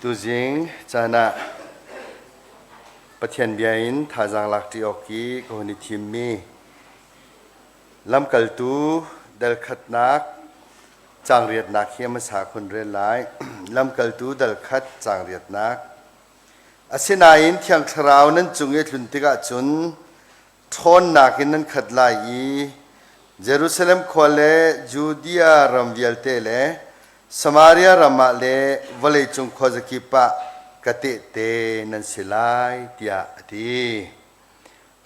Tuzing caan ah Pathian bia in thazaang lakṭi awk i ka hun i thimmi Lamkaltu dal khatnak caang riatnak hi a hmasa ka hun rel lai. Lamkaltu dal khat caang riatnak. Asinain Thiang Thlarau nan cung i a tlun tikah cun ṭhawnnak in nan khat lai i Jerusalem khua le Judea ram vialte le Samaria ram ah le vawleicung khuazakip ah ka tehte nan si lai tiah a ti.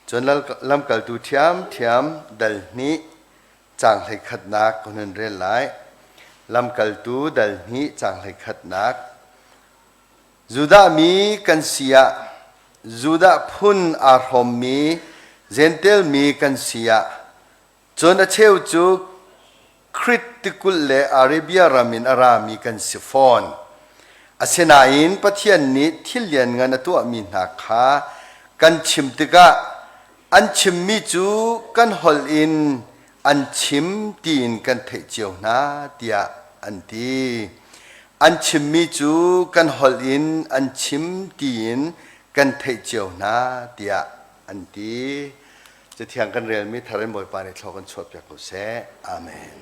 Cun lamkaltu ṭhiamṭhiam dal hnih caang hleikhatnak ka hun rel lai. Lamkaltu dal hnih caang hleikhatnak. Judah mi kan si ah, Judah phun aa hrawmmi Jentail mi kan si ah, cun a cheu cu Krit tikulh le Arabia ram in a rami kan si fawn. Asinain Pathian nih thil lianngan a tuahmi hna kha kan chim tikah an chimmi cu kan holh in an chim tiin kan theih cio hna tiah an ti. An chimmi cu kan holh in an chim tiin kan theih cio hna tiah an ti. Cathiang kan relmi thar in Bawipa nih thlua kan chuahpiak ko seh. Amen.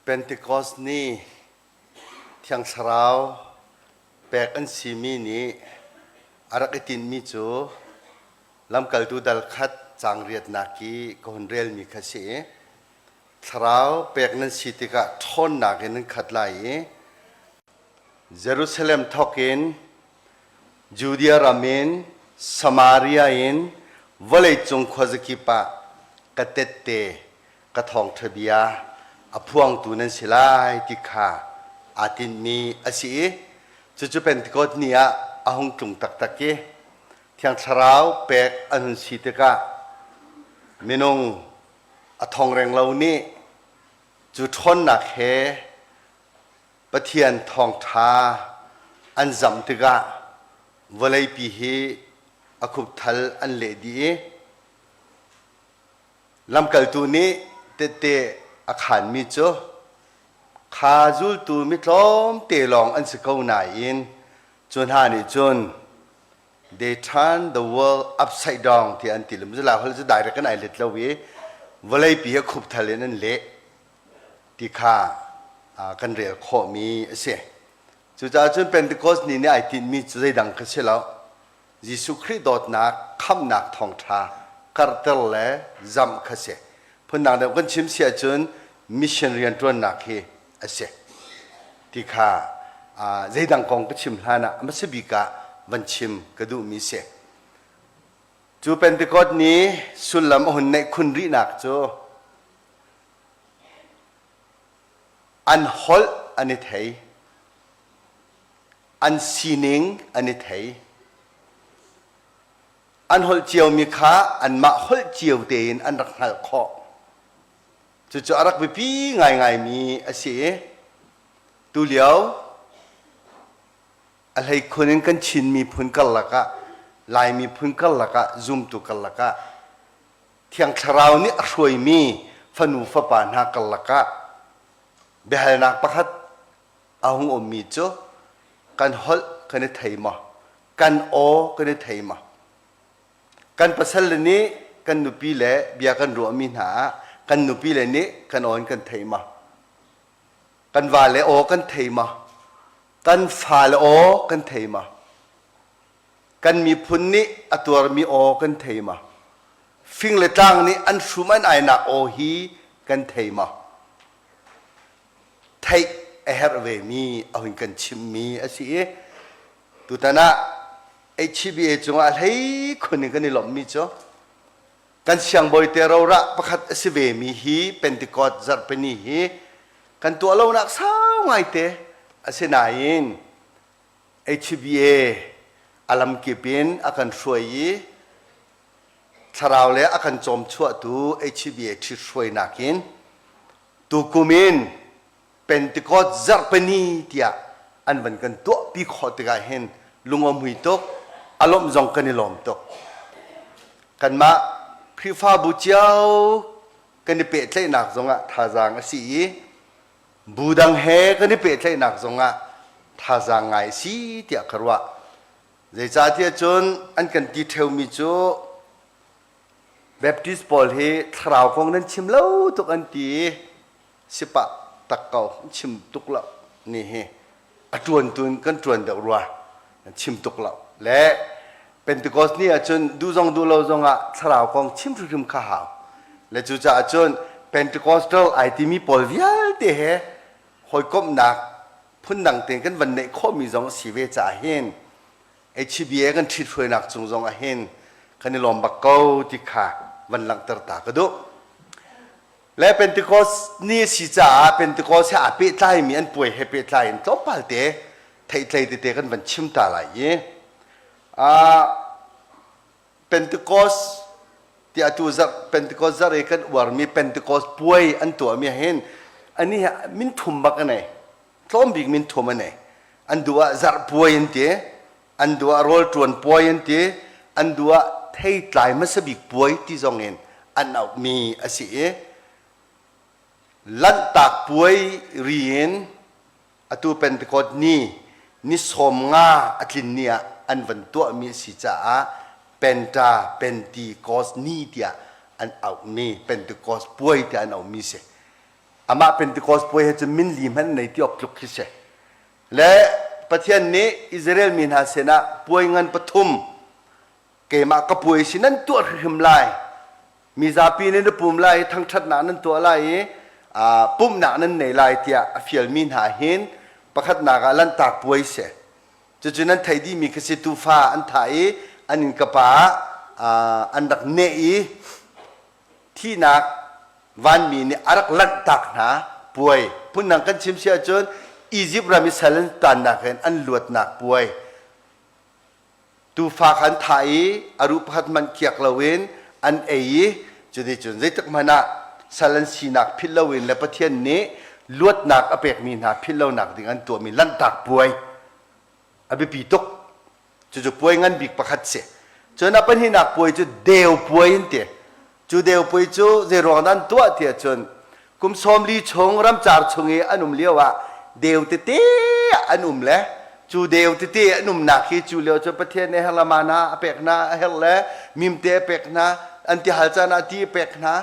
Pentecost ni Thiang Thlarau pek an simi nih a rak i tinhmi cu lamkaltu dal khat caang riatnak i ka hun relmi kha si i. Thlarau pek nan si tikah ṭhawnnak in nan khat lai i Jerusalem thawk in Judea ram in Samaria in vawleicung khuazakip ah ka tette ka thawngṭha bia a phuangtu nan si lai ti kha aa tinhmi a si i cucu Pentecost ni ah a hung tlung taktak i Thiang Thlarau pek an hun si tikah minung a thong reng lo nih cu ṭhawnnak he Pathian thawngṭha an zamh tikah vawleipi hi a khupthal an leh dih i lamkaltu nih tehte a khaanmi cu kha zultu mi tlawmte lawng an si ko nain cu hna nih cun they turn the world upside down tiah an ti lem cu lai holh cu direct in ai let lo i vawleipi hi khupthal in an leh ti kha kan rel khawhmi a si. Cucaah cun Pentecost ni nih ai tinhmi cu zeidang kha si lo. Jesuh Khrih dawtnak, khamhnak thawngṭha karhter le zamh kha si. Phundang deuh kan chim si ahcun mission rianṭuannak hi a si. Ti kha zeidang kong ka chim hlan ah a hmasa bik ah van chim ka duhmi si. Cu Pentecost ni sullam a hun neih khun rihnak cu an holh an i thei. An sining an i thei. An holh ciomi kha anmah holh cio tein an rak hngalh khawh. Cucu a rak biapi ngaingaimi a si i tulio a hleikhun in kan Chin miphun karlak ah Lai miphun karlak ah zumtu karlak ah Thiang Thlarau nih a hruaimi fanu fapa hna karlak ah biahalnak pakhat a hung ummi cu kan holh kan i thei maw? Kan aw kan i thei maw? Kan pasal le nih kan nupi le bia kan ruahmi hna ah kan nupi le nih kan aw in kan thei maw? Kan vale aw kan thei maw? Kan fale aw kan thei maw? Kan miphun nih a tuarmi aw kan thei maw? Fing le tlang nih an hrum an ainak aw hi kan thei maw? Theih a herh vemi a hun kan chimmi a si i tutan ah HCBA cungah a hlei khun in kan i lawmhmi cu kan siangbawi te rorah pakhat a si vemi hi Pentecost zarhpini hi kan tuah lonak sau ngaite asinain HBA a lamkip in a kan hruai i thlarau le a kan cawmchuahtu HBA ṭhithruainak in tukum in Pentecost zarhpini tiah an van kan tuahpi khawh tikah hin lungawmhui tuk a lawmh zong kan i lawm tuk. Kanmah Khrihfabu cio kan i pehtlaihnak zongah thazaang a si i bu dang he kan i pehtlaihnak zongah thazaang ngai a si tiah ka ruah. Zeicahtiah cun an kan ti ṭheumi cu Baptist pawl hi thlarau kong nan chim lo tuk an ti i sipah tak ko chim tuk lo ni hi a ṭuan tun kan ṭuan deuh rua chim tuk lo le Pentecost ni ahcun duh zong duh lo zongah thlarau kong chim hrimhrim kha hau le cucaah cun Pentecostal ai timi pawl vialte he hawikomhnak phundang tein kan van neih khawhmi zong a si ve caah hin HBA kan ṭhithruainak cung zong ah hin kan i lawm bak ko ti kha van langhter ta ka duh. Le Pentecost ni a si caah Pentecost he aa pehtlaimi an puai he pehtlai in tlawmpal te theihtlei tete kan van chim ta lai i Pentecost ti atu zarh Pentecost zarh i kan uarmi Pentecost puai an tuahmi ah hin ani hi min thum bak a nei tlawm bik min thum a nei an duh ah zarh puai an ti an duh ah rawl ṭuan puai an ti an duh ah theitlai hmasa bik puai ti zong in an auhmi a si i Lanhtak puai ri in atu Pentecost ni ni 50 a tlin ni ah an van tuahmi a si caah Penta Pentecost ni tiah an auhmi Pentecost puai tiah an auhmi si. Amah Pentecost puai he cun min li hmanh nei ti awk tluk khi si. Le Pathian nih Israel mi hna sinah puai ngan pathum keimah ka puai si nan tuah hrimhrim lai mizapi nih na pum lai i thangṭhatnak nan tuah lai i. pumhnak nan nei lai tiah a fialmi hna hin pakhatnak ah Lanhtak Puai si. Cucu nan theih dihmi khi si tuufa an thah i an innkapa ah an rak neh i thihnak vanmi nih a rak lanhtak hna puai. Phundang kan chim si ahcun Izipt ram i sal an tannak in an luatnak puai. Tuufa kha an thah i a ruh pakhat hmanh kiak loin an ei i cuticun zeitik hmanh ah sal an sinak philh loin le Pathian nih luatnak a pekmi hna philh lonak ding an tuahmi Lanhtak Puai a biapi tuk. Cucu puai ngan bik pakhat si. Cun a pahnihnak puai cu Deu Puai an ti. Cu deu puai cu zeiruang dah an tuah ti ahcun kum 40 chung ramcar chung i an um lio ah deu tete an um le cu deu tete an umnak hi cu lio cu Pathian nih herh le mana a pek hna a herh le mimte a pek hna an ti hal caan ah ti a pek hna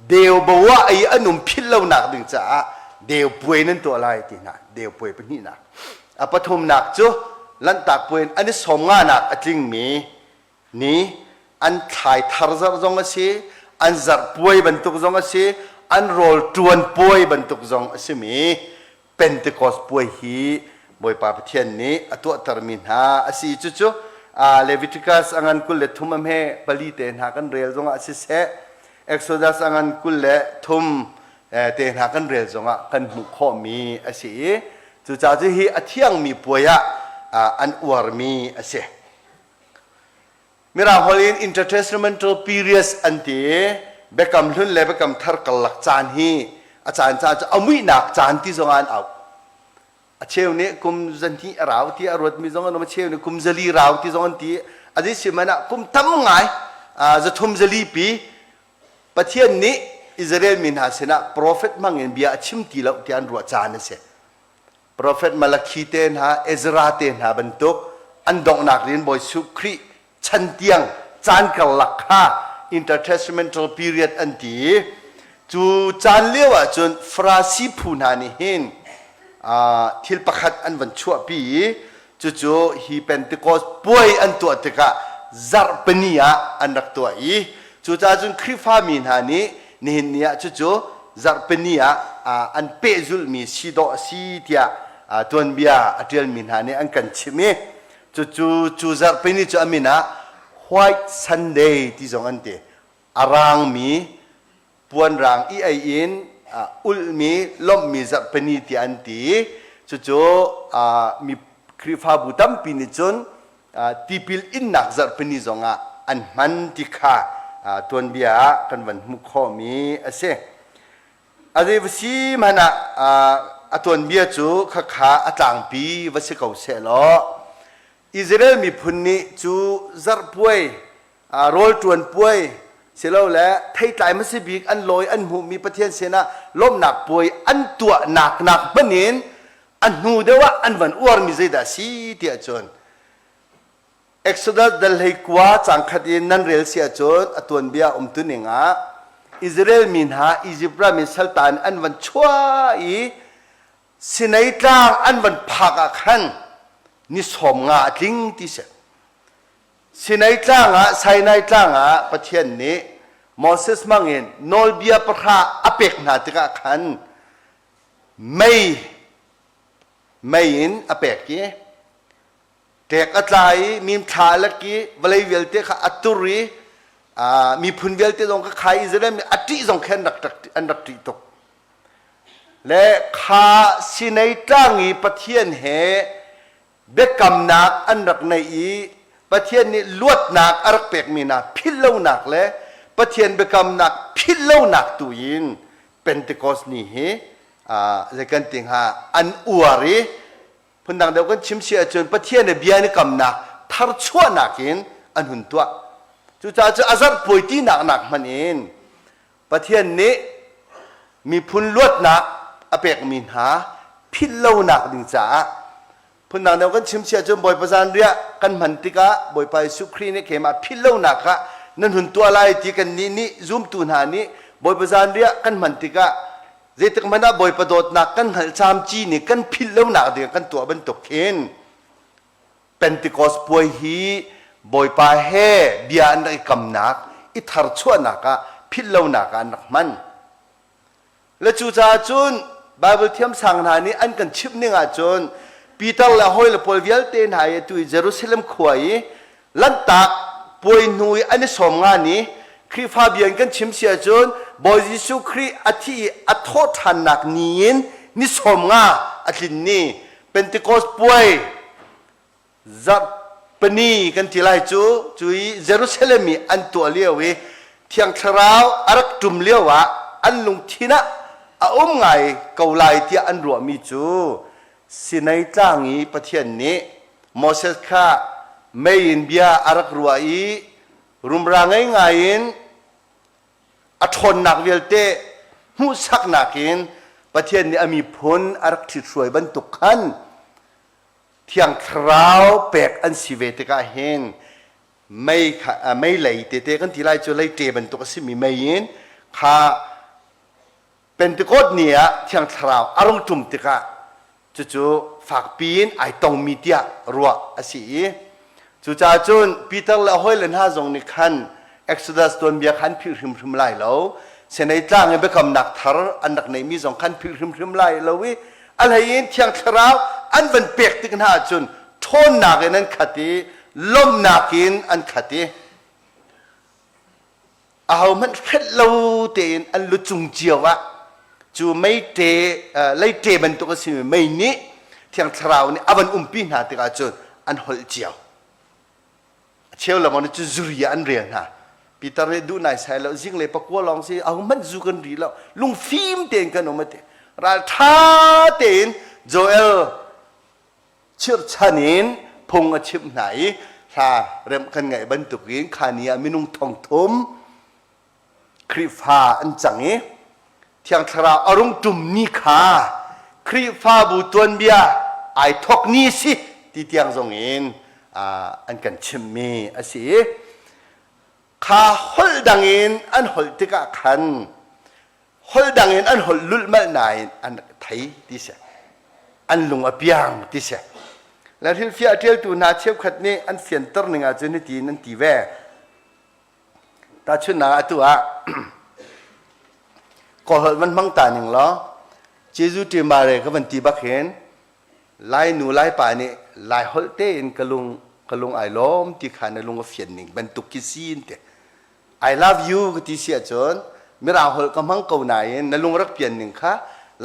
deu bo ah i an um philh lonak ding caah deu puai nan tuah lai ti hna deu puai pahnihnak a pathumnak cu Lanhtak puai in an i sawm nganak a tlingmi ni an thlai thar zarh zong a si an zarh puai bantuk zong a si an rawl ṭuan puai bantuk zong a simi Pentecost puai hi Bawipa Pathian nih a tuahtermi hna a si cucu Leviticus a ngan 23 a hme pali te hna kan rel zongah siseh Exodus a ngan 23 te hna kan rel zongah kan hmuh khawhmi a si i cucaah cu hi a thiangmi puai ah an uarmi a si. Mirang holh in intertestamental periods an ti i biakam hlun le biakam thar karlak caan hi a caan caan cu a muihnak caan ti zong ah an auh. A cheu nih kum zahnih a rau ti a ruatmi zong an um, a cheu nih kum zali rau ti zong an ti. A zei si hmanh ah kum tam ngai zathum zali pi Pathian nih Israel mi hna sinah profet hmang in bia a chim ti lo tiah an ruah caan a si. Profet Malakhi te hna, Ezra te hna bantuk an donghnak rian Bawi Jesuh Khrih chan tiang caan karlak kha intertestamental period an ti i cu caan lio ahcun Farasi phu hna nih hin thil pakhat an van chuahpi i cucu hi Pentecost puai an tuah tikah zarhpini ah an rak tuah i cucaah cun Khrihfami hna nih nihin ni ah cucu zarhpini ah an pehzulhmi si dawh a si tiah tuanbia a ṭialmi hna nih an kan chimh i cucu cu zarhpini cu a min ah White Sunday ti zong an ti. A raangmi puanrang i ei in ulhmi lawmhmi zarhpini tiah an ti. Cucu mi Khrihfabu tampi nih cun tipil innak zarhpini zongah an hman ti kha tuanbia ah kan van hmuh khawhmi a si. A zei va si hmanh ah a tuanbia cu khakha a tlangpi va si ko sehlaw Israel miphun nih cu zarhpuai rawl ṭuan puai silole theitlai hmasa bik an lawi an hmuhmi Pathian sinah lawmhnak puai an tuahnak nak hmanh in a hnu deuh ah an van uarmi zeidah a si tiah cun Exodus dal 19 caang khat in nan rel si ahcun a tuanbia umtuning ah Israel mi hna Izipt ram in saltan an van chuah i Sinai tlang an van phak ah khan ni 50 a tling ti si. Sinai tlang ah Sinai tlang ah Pathian nih Moses hmangin nawlbia pahra a pek hna tikah khan mei mei in a pek i ṭek a tla i mimthla a lek i vawlei vialte kha a tur i miphun vialte zong kha khai Israel mi a ṭih zong khi an rak an rak ṭih tuk le kha Sinai tlang i Pathian he biakamnak an rak neih i Pathian nih luatnak a rak pekmi hna philhlonak le Pathian biakamnak philhlonak tu in Pentecost ni hi zei kan ti hnga an uar i phundang deuh kan chim si ahcun Pathian le bia ni kamnak tharchuahnak in an hun tuah. Cucaah cu a zarhpuai tinak nak hmanh in Pathian nih miphun luatnak a pekmi hna philhlonak ding caah phundang deuh kan chim si ahcun Bawipa zanriah kan hman tikah Bawipa Jesuh Khrih nih keimah philhlonak ah nan hun tuah lai ti kan nih nih zumtu hna nih Bawipa zanriah kan hman tikah zeitik hmanh ah Bawipa dawtnak kan hngalh camci nih kan philhlonak ding kan tuah bantuk khin Pentecost puai hi Bawipa he bia an rak i kamnak, i tharchuahnak ah philhlonak ah an rak hman. Le cucaah cun Baibal thiamsang hna nih an kan chimh ning ahcun Peter le a hawile pawl vialte hna i atu i Jerusalem khua i Lanhtak puai hnu i an i sawm nga ni Khrihfa bia in kan chim si ahcun Bawi Jesuh Khrih a thih i a thawh ṭhannak ni in ni sawm nga a tlin ni Pentecost puai zarhpini kan ti lai cu cu i Jerusalem i an tuah lio i Thiang Thlarau a rak ṭum lio ah an lungthin ah a um ngai ko lai tiah an ruahmi cu Sinai tlang i Pathian nih Moses kha mei in bia a rak ruah i rumra ngei ngai in a ṭhawnnak vialte hmuhsaknak in Pathian nih a miphun a rak ṭhithruai bantuk khan Thiang Thlarau pek an si ve tikah hin mei kha mei lei tete kan ti lai cu lei ṭe bantuk a simi mei in kha Pentecost ni ah Thiang Thlarau a rung ṭum tikah cucu fakpi in ai tongmi tiah ruah a si i cucaah cun Peter le a hawile hna zong nih khan Exodus tuanbia kha an philh hrimhrim lai lo. Sinai tlang i biakamnak thar an rak neihmi zong khan philh hrimhrim lai lo i a hlei in Thiang Thlarau an van pek tik hna ahcun ṭhawnnak in an khat i lawmhnak in an khat i ahohmanh hrelh lo tein an lu cung cio ah cu meite leite bantuk a simi mei nih Thiang Thlarau nih a van umpi hna tikah cun an holh cio. A cheu lengmang nih cun zuri ah an rel hna. Peter nih duh naisai lo zinglei pakua lawng si ahohmanh zu kan ri lo lungfim tein kan um a ti. Ralṭha tein Joel chirhchan in phung a chimh hna i hla remh kan ngaih bantukin kha ni ah minung thong thum Khrihfa an cang i Thiang Thlarau a rung ṭum ni kha Khrihfabu tuanbia ai thawk ni si ti tiang zong in an kan chimhmi a si i kha holh dang in an holh tikah khan holh dang in an holh lulhmalh nain an thei ti si an lung a piang ti si le hrilhfiah ṭialtu hna cheukhat nih an fianter ning ahcun hitin an ti ve Tahchunhnak ah atu ah Kawlholh van hmang ta ning law Jesuh ṭimare ka van ti bak hin Lai nu Lai pa nih Lai holh tein ka lung ka lung ai lawm ti kha na lung a fian ning bantuk khi si in te I love you ka ti si ahcun Mirang holh ka hmang ko nain na lung rak pian ning kha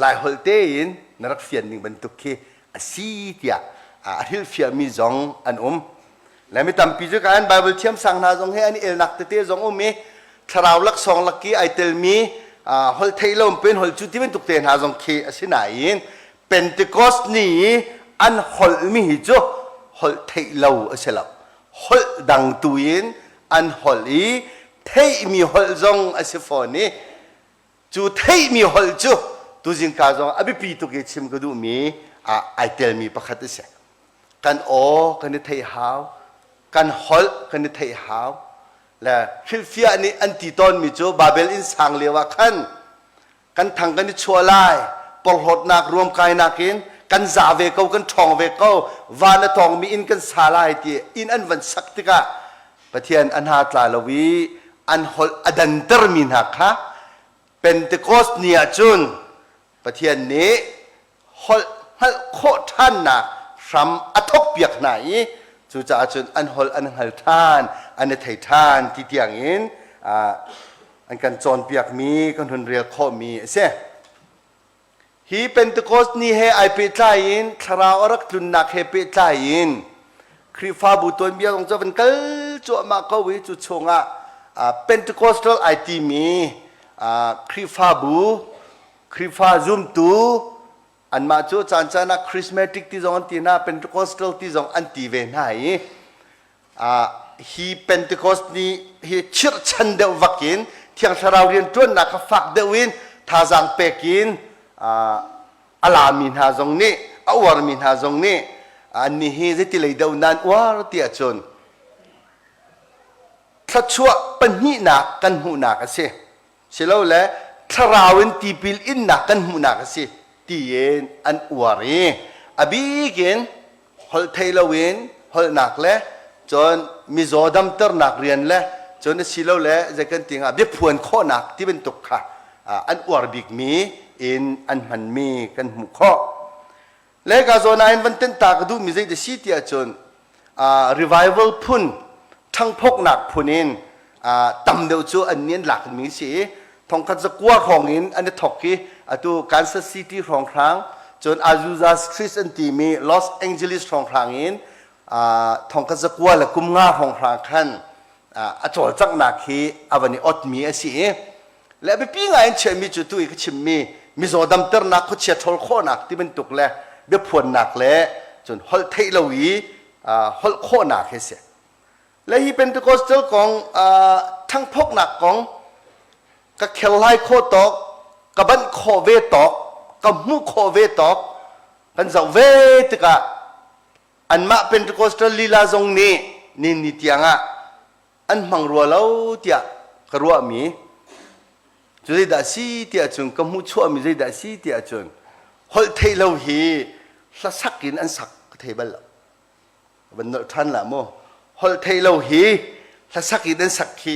Lai holh tein na rak fian ning bantuk khi a si tiah a hrilhfiahmi zong an um. Le mi tampi cu kan Bible thiamsang hna zong he an i elnak tete zong um i thlarau laksawng laki ai telmi holh theih lo pen holh cu ti bantuk te hna zong khi a si nain Pentecost ni i an holhmi hi cu holh theih lo a si lo holh dang tu in an holh i theihmi holh zong a si fawn i cu theihmi holh cu tuzingka zong a biapi tuk i chim ka duhmi ai telmi pakhat a si kan aw kan i theih hau kan holh kan i theih hau le hrilhfiah nih an ti tawnmi cu Babel inn sang lio ah khan kan thang kan i chuah lai porhlawtnak ruamkainak in kan za ve ko kan ṭhawng ve ko van a tawngmi inn kan sa lai ti inn an van sak tikah Pathian a hna tla lo i an holh a dantermi hna kha Pentecost ni ah cun Pathian nih holh hngalh khawh ṭhannak hram a thawkpiak hna i cucaah cun an holh an hngal ṭhan, an i thei ṭhan ti tiangin an kan cawnpiakmi kan hun rel khawhmi a si. Hi Pentecost ni he ai pehtlai in thlarau a rak tlunnak he pehtlai in Khrihfabu tuanbia zong cu van kal cuahmah ko i cu chungah Pentecostal ai timi Khrihfabu Khrihfa zumtu anmah cu caan caan ah Charismatic ti zong an ti hna Pentecostal ti zong an ti ve hna i hi Pentecost ni hi chirhchan deuh vak in Thiang Thlarau rianṭuannak kha fak deuh in thazaang pek in a lami hna zong nih a uarmi hna zong nih annih hi zeiti lei deuh nan uar ti ahcun thluachuah pahnihnak kan hmuhnak a si. Silole thlarau in tipil innak kan hmuhnak a si tiin an uar i a bik in holh thei loin holhnak le cun mizaw damternak rian le cun a silole zei kan ti hnga biaphuan khawhnak ti bantuk kha an uar bikmi in an hmanmi kan hmuh khawh. Le ka zawn ah hin van tenh ta ka duhmi zei ti si ti ahcun revival phun ṭhangphoknak phun in tam deuh cu an nih an lakmi si i thongkhat zakua hrawng in an i thok i atu Kansas City hrawnghrang cun Azusa Street an timi Los Angeles hrawnghrang in thongkhat zakua le kum nga hrawnghrang khan a cawlcanghnak hi a van i otmi a si i le a biapi ngai in chiahmi cu tu i ka chimmi mizaw damternak khuachia ṭhawl khawhnak ti bantuk le biaphuannak le cun holh theih lo i holh khawhnak hi si. Le hi Pentecostal kong ṭhangphoknak kong ka kherhlai khawh tawk ka banh khawh ve tawk ka hmuh khawh ve tawk kan zoh ve tikah anmah Pentecostal lila zong nih ni ni tiangah an hmang rua lo tiah ka ruahmi cu zeidah si tiah cun ka hmuh chuahmi zeidah si tiah cun holh theih lo hi hlasak in an sak ka thei bal lo van nolh ṭhan la mu holh theih lo hi hlasak in an sak khi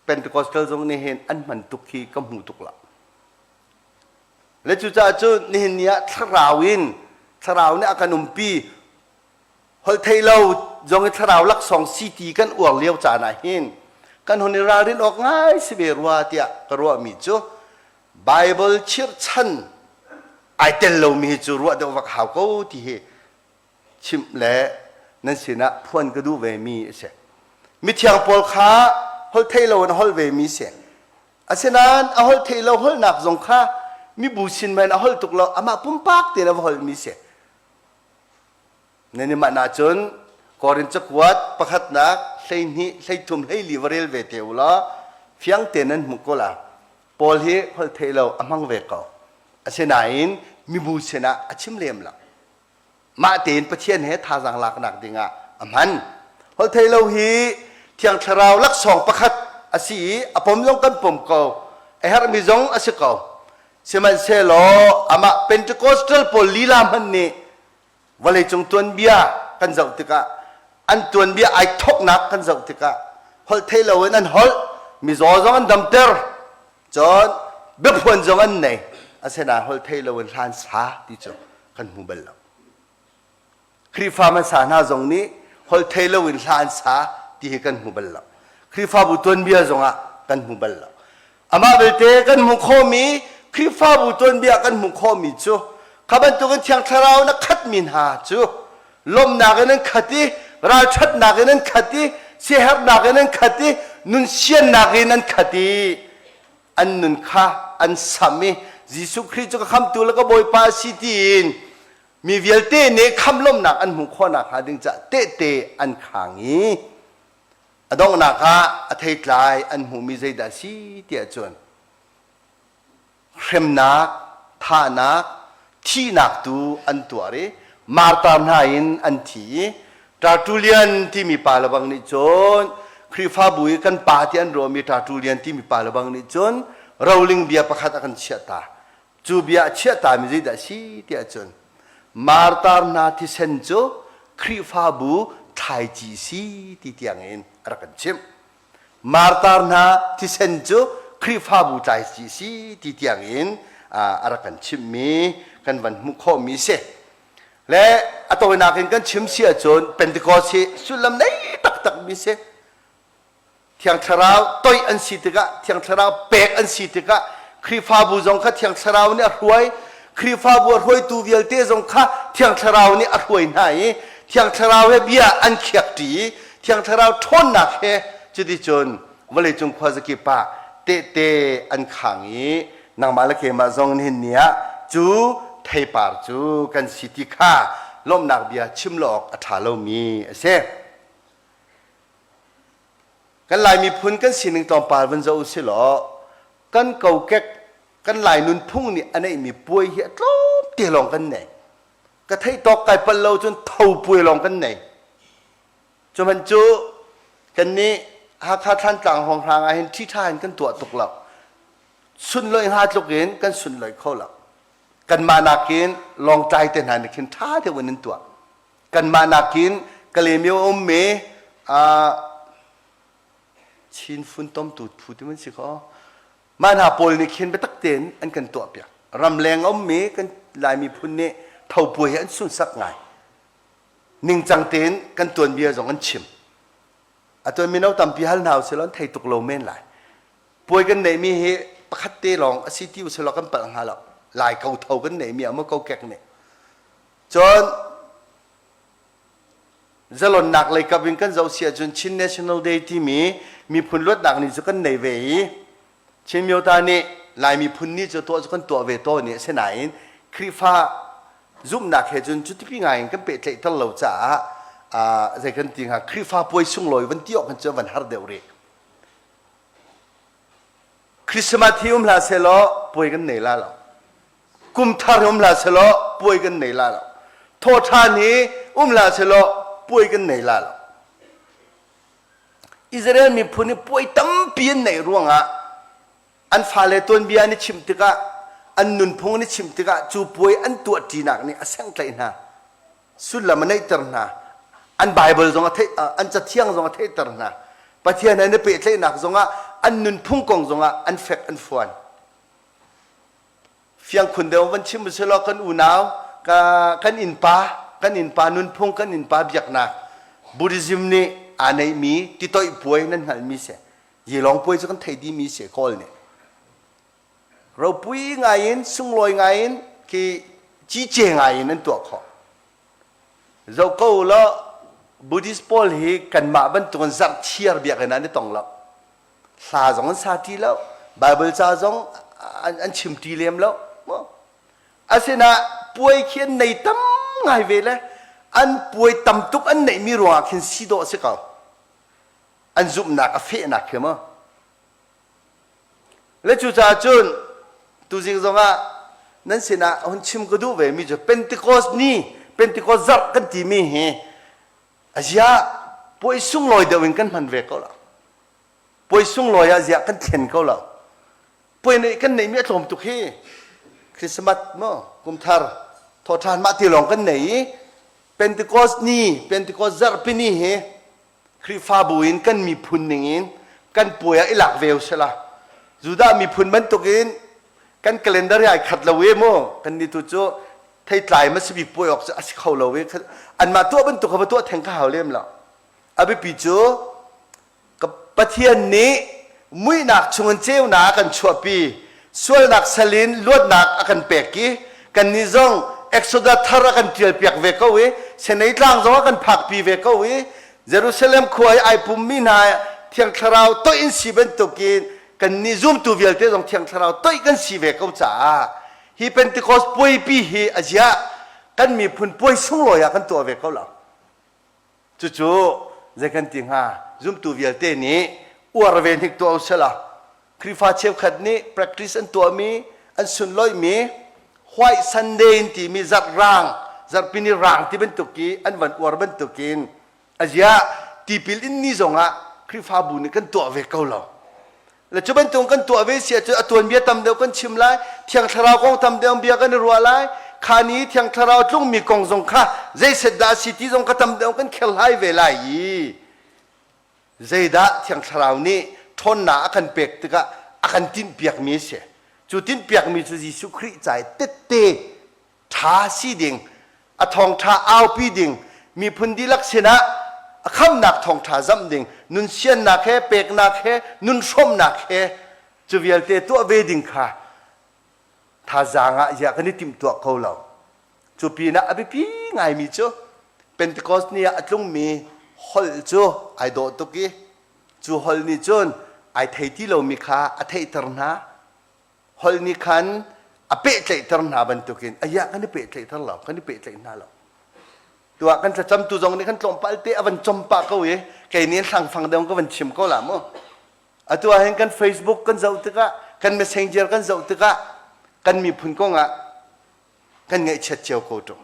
Pentecostal zong nih hin an hman tuk hi ka hmu tuk lo le cucaah cun nihin ni ah thlarau in thlarau nih a kan umpi holh theih lo zong i thlarau laksawng si ti kan uar lio caan ah hin kan hun i ralrin awk ngai si ve rua tiah ka ruahmi cu Bible chirhchan ai tel lomi hi cu ruah deuh vak hau ko ti hi chimh le nan sinah phuan ka duh ve mi a si. Mithiang pawl kha holh theih lo in a holh ve mi si. Asinain a holh theih lo holhnak zong kha mibu sin men a holh tuk lo amah pumpak tein a va holh mi si. Nan i manh ahcun Korin cakuat pakhatnak 12 13 hleili va rel ve te u law fiang tein nan hmuh ko la. Paul hi holh theih lo a hmang ve ko. Asinain mibu sinah a chim lem lo. Mah tein Pathian he thazaang laknak dingah a hman. Holh theih lo hi Thiang Thlarau laksawng pakhat a si i a pom zong kan pom ko. A herhmi zong a si ko. Sihmanhsehlaw amah Pentecostal pawl lila hmanh nih vawleicung tuanbia kan zoh tikah an tuanbia ai thoknak kan zoh tikah holh theih loin an holh mizaw zong an damter cun biaphuan zong an nei asinain holh theih loin hlan sa ti cu kan hmu bal lo Khrihfa hmasa hna zong nih holh thei loin hla an sa ti hi kan hmu bal lo. Khrihfabu tuanbia zongah kan hmu bal lo. Amah belte kan hmuh khawhmi Khrihfabu tuanbia kan hmuh khawhmi cu kha bantukin Thiang Thlarau na khatmi hna cu lawmhnak in an khat i ralṭhatnak in an khat i siaherhnak in an khat i nunsiannak in an khat i an nun kha an sam i Jesuh Khrih cu ka khamtu le ka Bawipa a si tiin mi vialte nih khamlawmnak an hmuh khawh nakhnga ding caah tehte an khang i a donghnak ah a theitlai an hmuhmi zeidah a si tiah cun hremnak, thahnak, thihnak tu an tuar i martar hna in an thi i Tertullian timi pa lebang nih cun Khrihfabu i kan pa ti an ruahmi Tertullian timi pa lebang nih cun roling bia pakhat a kan chiah ta. Cu bia a chiahtami zeidah a si tiah cun martar hna thisen cu Khrihfabu thlaici si ti tiangin a rak kan chimh. Martar hna thisen cu Khrihfabu tlaici si ti tiangin a rak kan chimhmi kan van hmuh khawhmi si. Le a tawinak in kan chim si ahcun Pentecost hi sullam nei taktakmi si. Thiang Thlarau toih an si tikah, Thiang Thlarau pek an si tikah, Khrihfabu zong kha Thiang Thlarau nih a hruai, Khrihfabu a hruaitu vialte zong kha Thiang Thlarau nih a hruai hna i Thiang Thlarau he bia an khiakṭi i Thiang Thlarau ṭhawnnak he cuticun vawleicung khuazakip ah tehte an khang i nangmah le keimah zong nihin ni ah cu theipar cu kan si ti kha lawmhnak bia chim lo awk a ṭha lomi a si. Kan Lai miphun kan sining tlawmpal van zoh usih law kan kokek kan Lai nunphung nih a neihmi puai hi a tlawmte lawng kan nei. Ka theih tawk kai palh lo cun tho puai lawng kan nei. Cu hmanh cu kan nih Hakha Thlantlang hrawnghrang ah hin ṭhiṭha in kan tuah tuk lo. Sunlawih hnga tluk in kan sunlawih kho lo. Kanmah nakin Lawngtlai te hna nih khin ṭha deuh in an tuah. Kanmah nakin Kalaymyo a ummi Chin funtomtu phu ti man si kaw. Mah hna pawl nih khin biatak tein an kan tuahpiak. Ramleng a ummi kan Lai miphun nih tho puai hi an sunsak ngai. Ningcang tein kan tuanbia zong an chim. Atu mino tampi hal hna usih law an thei tuk lo men lai. Puai kan neihmi hi pakhat te lawng a si ti usih law kan palh hnga lo. Lai ko tho kan neihmi ah maw kokek nih. Cun zalonnak lei kap in kan zoh si ahcun Chin National Day timi miphun luatnak ni cu kan nei ve i Chin Myota nih Lai miphun ni cu tuah cu kan tuah ve tawn i asinain Khrihfa zumhnak he cun cutipi ngai in kan pehtlaihter lo caah zei kan ti hnga Khrihfa puai sunglawi van ti awk kan cu van har deuh rih. Christmas hi um hlah sehlaw puai kan nei la lo. Kum thar hi um hlah sehlaw puai kan nei la lo. Thawṭhan hi um hlah sehlaw puai kan nei la lo. Israel miphun hi puai tampi an neih ruangah an fale tuanbia an i chimh tikah an nunphung an i chimh tikah cu puai an tuahṭinak nih a senghtlaih hna. Sullam a neihter hna. An Bible zong a theih an cathiang zong a theihter hna. Pathian he an i pehtlaihnak zongah an nunphung kong zongah an fek an fuan. Fiang khun deuh van chim usih law kan unau ka kan innpa kan innpa nunphung kan innpa biaknak Buddhism nih aa neihmi titoih puai nan hngalhmi si. Yilong puai cu kan thei dihmi si Kawl nih. Ropui ngai in sunglawi ngai in khi cice ngai in an tuah khawh. Zoh ko law Buddhist pawl hi kanmah bantukin zarhthiar biakinn ah an i tong lo. Hla zong an sa ti lo. Bible ca zong an, an chim ti lem lo. Asinain puai khi an nei tam ngai ve le an puai tam tuk an neihmi ruangah khin si dawh a si ko. An zumhnak a fehnak khi maw. Le cucaah cun tuzing zongah nan sinah hun chim ka duh ve mi cu Pentecost ni, Pentecost zarh kan timi hi aziah puai sunglawi deuh in kan hman ve ko lo. Puai sunglawi ah ziah kan thlen ko lo. Puai neih kan neihmi a tlawm tuk hi. Christmas maw kumthar thawṭhan mah ti lawng kan nei i Pentecost ni, Pentecost zarhpi ni hi Khrihfabu in kan miphun ning in kan puai ah i lak ve usila. Judah miphun bantukin kan calendar hi ai khat lo e mu. Kan ni tu cu theitlai ma si bik puai awk cu a si kho lo i anmah tuah bantuk kha va tuah theng ka hau lem lo. A biapi cu Pathian nih muihnak chungin ceunak a kan chuahpi, sualnak sal in luatnak a kan pek i kannih zong Exodus thar a kan ṭialpiak ve ko i Sinai tlang zong a kan phakpi ve ko i Jerusalem khua i ai pummi hna Thiang Thlarau toih in si bantukin kannih zumtu vialte zong Thiang Thlarau toih kan si ve ko caah hi Pentecost puaipi hi a ziah kan miphun puai sunglawi ah kan tuah ve ko lo. Cucu zei kan ti hnga? Zumtu vialte nih uar ve hnik tuah usila. Khrihfa cheukhat nih practice an tuahmi, an sunlawihmi White Sunday in timi zarh rang, zarhpi ni rang ti bantuk i an van uar bantukin aziah tipil in ni zongah Khrihfabu nih kan tuah ve ko lo. Le cu bantuk kan tuah ve si ahcun a tuanbia tam deuh kan chim lai, Thiang Thlarau kong tam deuh bia kan i ruah lai, kha ni Thiang Thlarau tlungmi kong zong kha zeiset dah a si ti zong kha tam deuh kan kherhlai ve lai i zeidah Thiang Thlarau nih ṭhawnnak a kan pek tikah a kan tinhpiakmi a si. Cu tinhpiakmi cu Jesuh Khrih ca i tette ṭha si ding, a thawngṭha aupi ding, miphun dihlak sinah a khamnak thawngṭha zamh ding, nun siannak he, peknak he, nun hrawmnak he, cu vialte tuah ve ding kha thazaang ah ziah kan i timhtuah ko lo. Cu pinah a biapi ngaimi cu Pentecost ni ah a tlungmi holh cu ai dawh tuk i cu holh nih cun ai thei ti lomi kha a theihter hna. Holh nih khan a pehtlaihter hna bantukin ayiah kan i pehtlaihter lo, kan i pehtlaih hna lo. Tuah kan thlacamtu zong nih kan tlawmpal te a van com pah ko i kei nih hlangfang deuh ka van chim ko la mu. Atu ah hin kan Facebook kan zoh tikah, kan Messenger kan zoh tikah kan miphun kong ah kan ngaihchiat cio ko ṭung.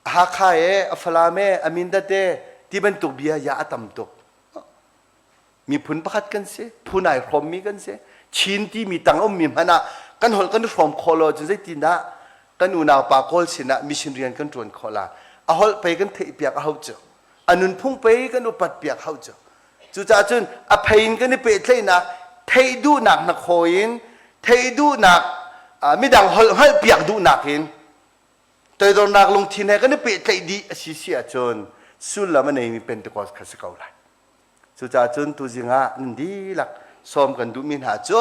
Hakha e, a Falam e, a Mindat e, ti bantuk bia ya a tam tuk. Miphun pakhat kan si, phun ai hrawmmi kan si. Chin timi tang ummi hmanh ah kan holh kan i hrawm khawh lo ahcun zeitindah kan unau pa Kawl sinah mission rian kan ṭuan khawh la? A holh pei kan theihpiak a hau cu. A nunphung pei kan upat piak hau cu. Cucaah cun a phei in kan i pehtlaihnak theih duhnak hnakhaw in theih duhnak midang holh hngalhpiak duhnak in toidornak lungthin he kan i pehtlaih dih a si si ahcun sullam a neimi Pentecost kha si ko lai. Cucaah cun tuzing ah nan dihlak sawm kan duhmi hna cu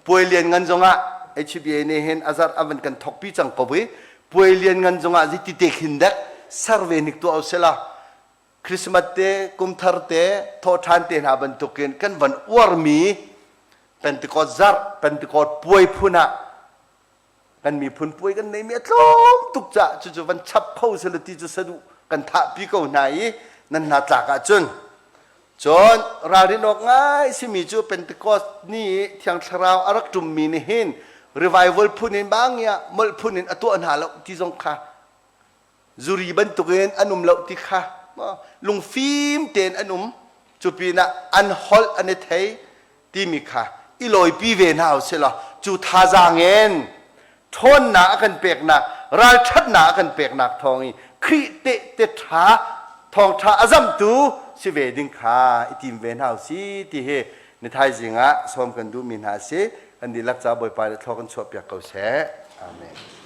puai lian ngan zongah HBA nih hin a zarh a van kan thokpi cang ko i puai lian ngan zongah zeiti te khin dek survey nik tuah usila Christmas te kumthar te thawhṭhan te hna bantukin kan van uarmi Pentecost zarh Pentecost puai phun ah kan miphun puai kan neimi a tlawm tuk caah cucu van chap kho sila ti cu saduh kan thahpi ko hna i nan hna tlak ahcun cun ralrin awk ngai simi cu Pentecost ni i Thiang Thlarau a rak ṭummi nih hin revival phun in bangia molh phun in a tuah hna lo ti zong kha zuri bantukin an um lo ti kha lungfim tein an um. Cu pinah an holh an i thei timi kha i lawipi ve hna usih law cu thazaang in ṭhawnnak a kan peknak ralṭhatnak a kan peknak thawng i Khrih tehte ṭha thawngṭha a zamtu si ve ding kha i tim ve hna usih ti hi ni thaizing ah sawm kan duhmi hna a si. Kan dihlak ca Bawipa nih thlaw kan chuahpiak ko seh. Amen.